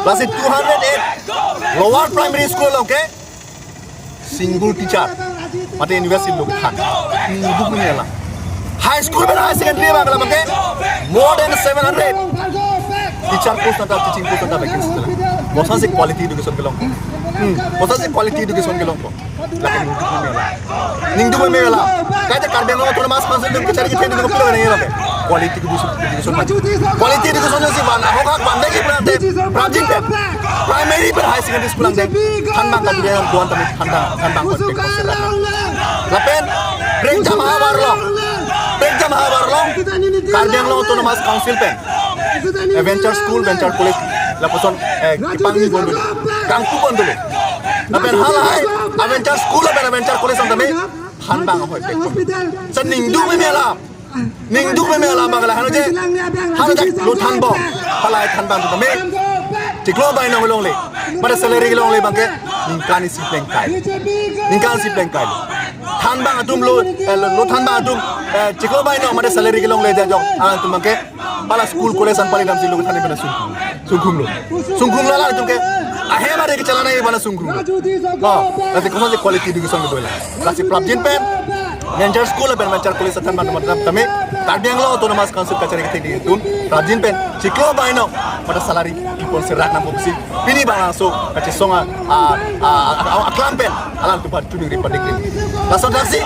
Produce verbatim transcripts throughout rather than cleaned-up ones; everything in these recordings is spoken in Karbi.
Lasi two hundred eight lower primary school along ke single teacher mate university lo kethan. Ningduk meme alam. High school pen higher secondary abang ke more than seven hundred teacher post anta, teaching post anta vacancy anta. Kosonsi quality education kelong? Hmm, kosonsi quality education kelong? Lake ningduk meme alam. Ningduk meme alam. Kaita Karbi Anglong Autonomous Council atum kachari kethe atum kopilo nangji lake? Quality education, education. Quality education si van, ahok hak van degi pran te. Prajin pen, primary pen higher secondary school along deng. Thanbang kadure an duan tame thanbang, thanbang pen pek kosera. Lapen prekjam havar along, prekjam havar along Karbi Anglong Autonomous Council pen, eh, venture school, venture college, lapuson, eh, kepangni bom dolo, kangpu bom dolo. Lapen halahai a venture school lapen a venture college along tame thanbang ahoi pek. Lasi ningduk meme alam. Ningduk meme alam abang ke lahenlo je. Hala jak lo thanbom. Halahai thanbang atum tame chiklo bainong longle, mate salary kelongle abang ke ningkan isi plengkai. Ningkan isi plengkai. Thanbang atum lo, eh, lo, lo thanbang atum, eh, chiklo bainong mate salary kelongle jajok atum abang ke hala school college an pali damsi lo kethan pen sungkrung. Sungkrunglo. Sungkrunglo alanglitum ke. Ahem ari kechelangji pen sungkrunglo. Oh, lasi kosonsi quality education kedo la? Lasi prapjin pen venture school pen venture college athan man man tame Karbi Anglong Autonomous Council kachari kethe atum prapjin pen chiklo bainong mate salary kepon serak nangpo pusi pini bangso kachesong a, a, a, a, a, aklam pen alanglitum aphan chuningri padik ri. Lason thaksi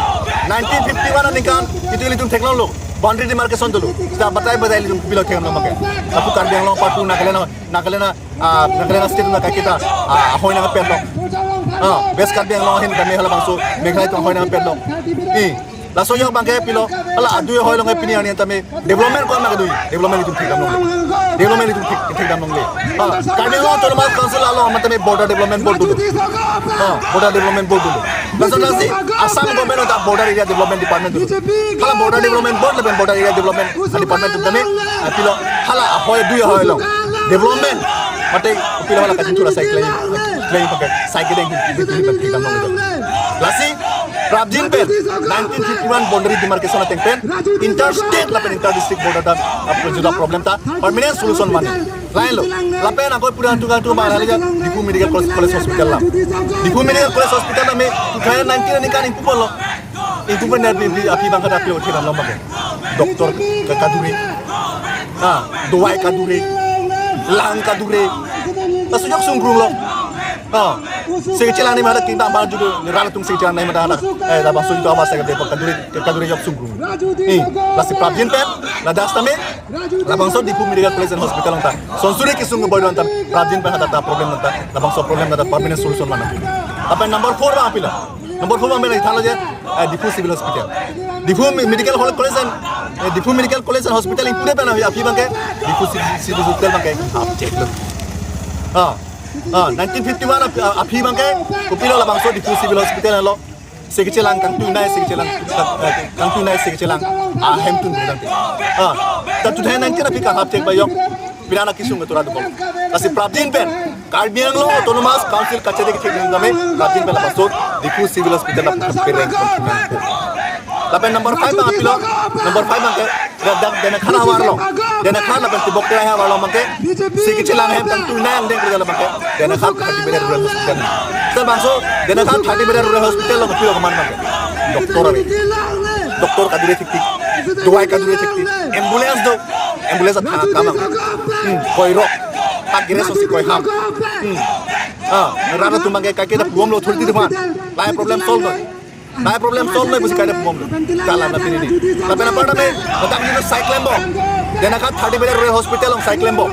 nineteen fifty-one aningkan itum ilitum theklonglo, boundary demarcation dolo. Seta batai batai ilitum kopilo theklong abang ke? Lapu Karbi Anglong, lapu Nagaland, Nagaland, ah, Nagaland state na kaiketa, ah, ahoi nangpetlo. Ah, West Karbi Anglong ahin tame halabangso Meghalaya atum ahoi nangpetlo. I, laso ajok abang ke pilo, hala adui ahoi along pini arni tame development ko-an ma kedo? Development itum thekdam longle. Development itum thek, thekdam longle. Ah, Karbi Anglong Autonomous Council along amat tame border development board dolo. Ah, border development board dolo. Lason thaksi Assam government ta border area development department dolo. Hala border development board lapen border area development department atum tame, ah, pilo, hala ahoi adui ahoi along development mate pilo hala kachinthur asai klem, klem pakai sai kedeng thekdam longle. Lasi prapjin pen nineteen fifty-one boundary demarcation ateng pen inter state lapen inter district border ta, ah, juda problem ta permanent solution mane. Lahenlo. Lapen ako pura antu antu abang lahenlo je Diphu Medical College, College Hospital alam. Diphu Medical College Hospital alam me two thousand nineteen aningkan ingpu ponlo. Ingpu pen aphi, aphi abang ke dak lo thekdam long abang ke. Doctor ke kadure. Ah, dawai kadure. Lang kadure. Laso ajok sungkrunglo. Ah, sing chelang ni mada kingdom abang judo, rat atum sing chelang ni mada. Eh, labangso itum abang sa ke Depok kadure, kadure ajok sungkrung. Eh, lasi prapjin pen, ladak tame labangso Diphu Medical College and Hospital along ta sonsuri kesung keboi do-an ta prapjin pen hadak ta problem ta, labangso problem ta permanent solution mane. Lapen number four abang pilo. Number four abang pilo, ithanlo je, eh, Diphu Civil Hospital. Diphu Me-, Medical Hol-, College and, eh, Diphu Medical College and Hospital ingpu-re pen aphi abang ke Diphu Civil, Civil Hospital abang ke half chek lo. Ah, ah, nineteen fifty-one aphi, aphi abang ke kopilo labangso Diphu Civil Hospital lo. Sing chelang kangtuinei, sing chelang, eh, kangtuinei sing chelang ahemtun bilang. Ah, ta two thousand nineteen aphi ka half chek ba ajok. Pini arni kesung ketura dukol. Lasi prapjin pen Karbi Anglong Autonomous Council kachari kethe atum tame prapjin pen labangso Diphu Civil Hospital lapu pereng. Lapen number five abang pilo, number five abang ke dak Dena Khan havar along. Dena Khan lapen Tibok Terai havar along abang ke sing chelang ahem kangtuinei angdeng kri abang ke Dena Khan thirty bedded rural hospital. Seta labangso Dena Khan thirty bedded rural hospital along kopilo keman abang ke? Doctor ave. Doctor kadure thektik. Dawai kadure thektik. Ambulance do. Ambulance atha kamang. Hmm, koirok. Hak gire sosi koiham. Hmm. Ah, rat atum abang ke kaiketa bomlo authority atum aphan. Lahai problem solve noi. Lahai problem solve noi pusi kaiketa bomlo. Kalang na pini ni. Lapen apar tame, ladak ni sai klempo. Dena Khan thirty bedded rural hospital along sai klempo.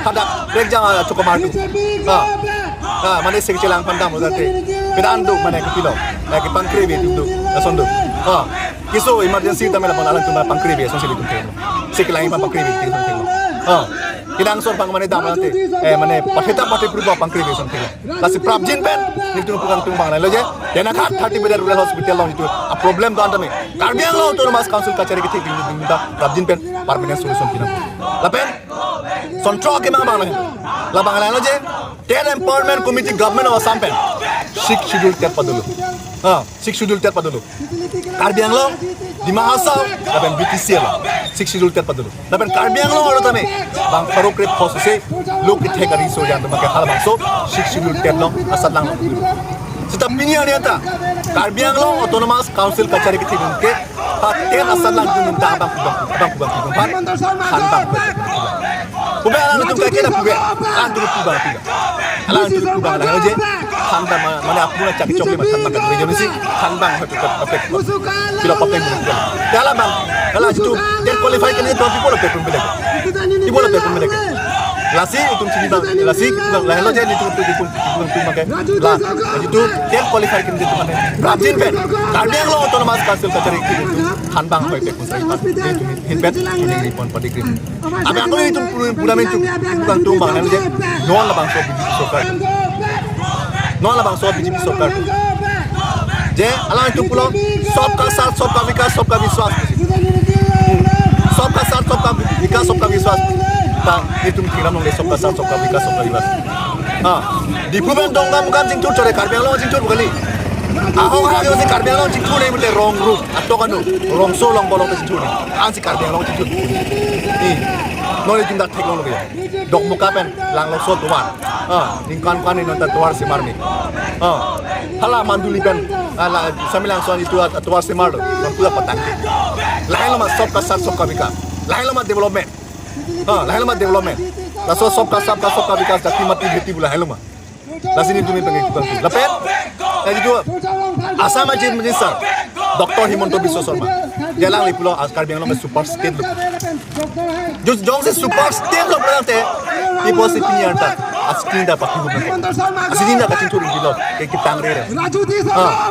Hadak prekjam a chokomar tu. Ah. Ah, mane sing chelang aphan damlo tangte. Pini an do mane kopilo. Eh, kepangkri ave atum do. Lason do. Ah. Keso emergency tame lapu alanglitum pangkri ave asonsi ilitum thek. Sing chelang aphan pangkri ave atum thek. Ah. Kenangsot abang mane damlo tangte. Eh, mane patheta pathe pruba pangkri ave ason thek. Lasi prapjin pen nelitum pu kangtung abang lahenlo je. Dena Khan thirty bedded rural hospital along itum a problem do-an tame Karbi Anglong Autonomous Council kachari kethe atum ta prapjin pen permanent solution pinang. Lapen sontro akemang abang lahenlo. Labang lahenlo je Ten Empowerment Committee Government of Assam pen Sixth Schedule tet padolo. Ah, Sixth Schedule tet padolo. Karbi Anglong Dima Hasao, lapen B T C along, Sixth Schedule tet padolo. Lapen Karbi Anglong arlo tame, bang pharo krep phos isi, lo kethek ari so yang tame ke halabangso, Sixth Schedule tet along, asatlang. Seta pini arni anta, Karbi Anglong Autonomous Council kachari kethek dun ke, ha tet asatlang dun ta bang kubang, bang kubang kubang pan, han bang kubang. Pube alanglitum kaiketa pube, alanglitum kubang kubang. Alanglitum kubang alang je, han bang ma-, mane apuna chak chok lima han bang kan, je misi, han bang hoi pepek, pepek. Pilo pepek. Te halabang, hala jitu, tet qualify kene to people pepek pepek. People pepek pepek. Lasi itum chini bang, lasi bang, lahelo je itum, itum, itum, itum, itum pakai. La, jitu, tet qualify kene itum pakai. Prapjin pen, Karbi Anglong Autonomous Council kachari kethek dun, han bang hoi pepek. Itum hin pen, itum hin pen, itum hin pen. Abe ako itum pura, pura mentu, tukang tumbang nang je, non labangso B J P sorkar. Non labangso B J P sorkar. Je, alanglitum pulo, sabka saath, sabka vikas, sabka vishwas. Sabka saath, sabka vikas, sabka vishwas. Ta, itum thikdam longle sabka saath, sabka vikas, sabka vishwas. Ha, Diphu pen Dongkamukam chingthur chore, Karbi Anglong chingthur pu kali. Ahok ahok si Karbi Anglong chingthur ne mute wrong route. Atok anu, wrong so long bolong chingthur ne. Ansi Karbi Anglong chingthur. Ni, non itum dak theklong lo ya. Dokmoka pen Langlokso tovar. Ah, ningkan kan ni nonta tovar semar ni. Ah, hala Manduli pen, ah, la, Samelangso jitu at-, tovar semar lo. Non pura patang. Lahelo ma sabka saath sabka vikas. Lahelo ma development. Ah, lahelo ma development. Laso sabka saath sabka vikas jati mati bheti pu lahelo ma. Lasi nelitum pangke tukang tu. Lapen, eh, jitu, Assam Chief Minister, Doctor Himanta Biswa Sarma. Alangli pulo as Karbi Anglong super state lo. Jongsi super state lo pulang te, ipo si pini anta, as king da pakai hukum. As ini da kachingthur ini lo, ke kitang re re. Ah.